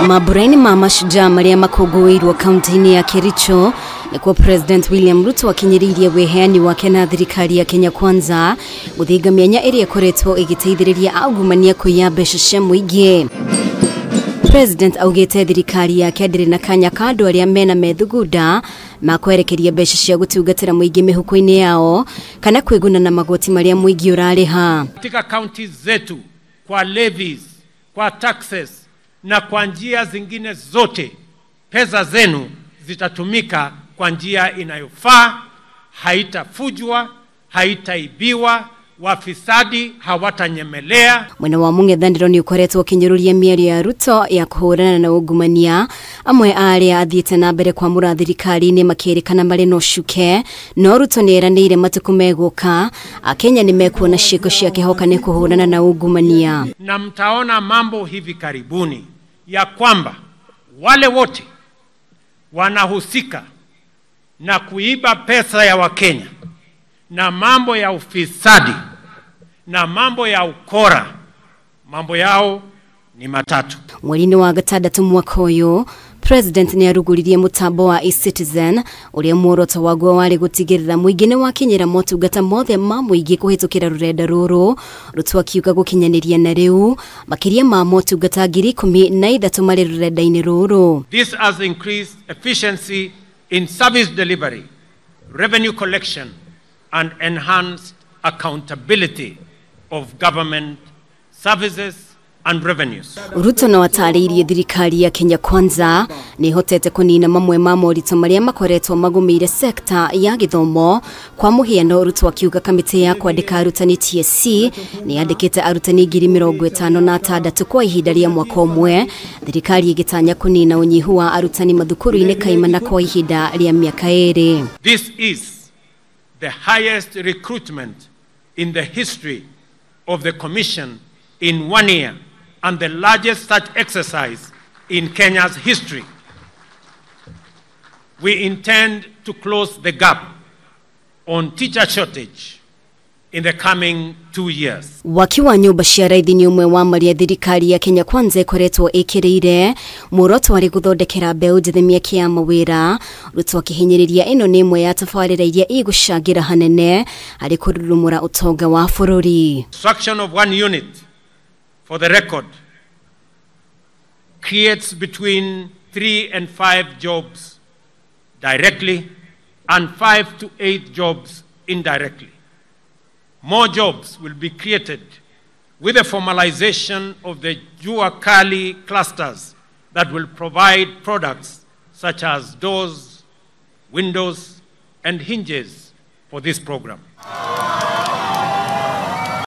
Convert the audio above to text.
Maburaini ma mashujaa maria makũngũĩirwo kaunti-inĩ ya Kericho nĩkuo President William Ruto akinyĩrĩirie wĩheani wake na thirikari ya Kenya Kwanza gũthinga mĩanya ĩrĩa ĩkoretwo ĩgĩteithĩrĩria aungumania kũiya mbeca cia mũingĩ. President augĩte thirikari yake ndĩrĩ na kanya ka andũ arĩa mena methugunda ma kwerekeria mbeca cia gũtungatĩra mũingĩ mĩhuko-inĩ yao kana kwĩguna na magoti marĩa mũingĩ ũrarĩha. Katika kaunti zetu kwa levies, kwa taxes na kwa njia zingine zote, pesa zenu zitatumika kwa njia inayofaa, haitafujwa, haitaibiwa, wafisadi hawatanyemelea. Mwena wa mũng'ethanĩro nĩ ũkoretwo ũkĩnyũrũria mĩario ya Ruto ya kũhũrana na ungumania. Amwe a arĩa athiĩte na mbere kwamũra thirikari-inĩ makĩrĩkana marĩ na ũcuke, no Ruto nĩ eranĩire matukũ megũka Akenya nĩ mekuona ciĩko ciake hoka nĩ kũhũrana na ungumania. Na mtaona mambo hivi karibuni ya kwamba wale wote wanahusika na kuiba pesa ya Wakenya na mambo ya ufisadi na mambo ya ukora, mambo yao ni matatu. Mweri-inĩ wa gatandatũ mwaka ũyũ, President nĩ arugũririe mũtambo wa eCitizen ũrĩa muoroto waguo warĩ gũtigĩrĩra mũingĩ nĩ wakinyĩra motungata mothe ma mũingĩ kũhĩtũkĩra rũrenda rũrũ. Ruto akiuga gũkinyanĩria na rĩu makĩria ma motungata 13,000 marĩ rũrenda-inĩ rũrũ. This has increased efficiency in service delivery, revenue collection and enhanced accountability of government services and revenues. Ruto no atarĩirie thirikari ya Kenya Kwanza nĩ ĩhotete kũnina mamwe ma moritũ marĩa makoretwo magũmĩire sekta ya gĩthomo. Kwa mũhiano, Ruto akiuga kamĩtĩ ya kwandĩka arutani TSC nĩ yandĩkĩte arutani 56,000 kwa ihinda rĩa mwaka ũmwe, thirikari ĩgĩtanya kũnina ũnyihu wa arutani mathukuru-inĩ kaimana kwa ihinda rĩa mĩaka 2. This is the highest recruitment in the history of the commission in 1 year and the largest such exercise in Kenya's history. We intend to close the gap on teacher shortage in the coming 2 years. Waki wa nyũmba cia raithi nĩ ũmwe wa marĩa thirikari ya Kenya Kwanza ĩkoretwo ĩkĩrĩire. Muoroto warĩ gũthondekera mbeũ njĩthĩ mĩeke ya mawĩra. Ruto akĩhinyĩrĩria ĩno nĩ ĩmwe ya tabarĩra iria igũcangĩra hanene harĩ kũrurumũra ũtonga wa bũrũri. Construction of one unit, for the record, creates between 3 and 5 jobs directly and 5 to 8 jobs indirectly. More jobs will be created with the formalization of the Jua Kali clusters that will provide products such as doors, windows, and hinges for this program.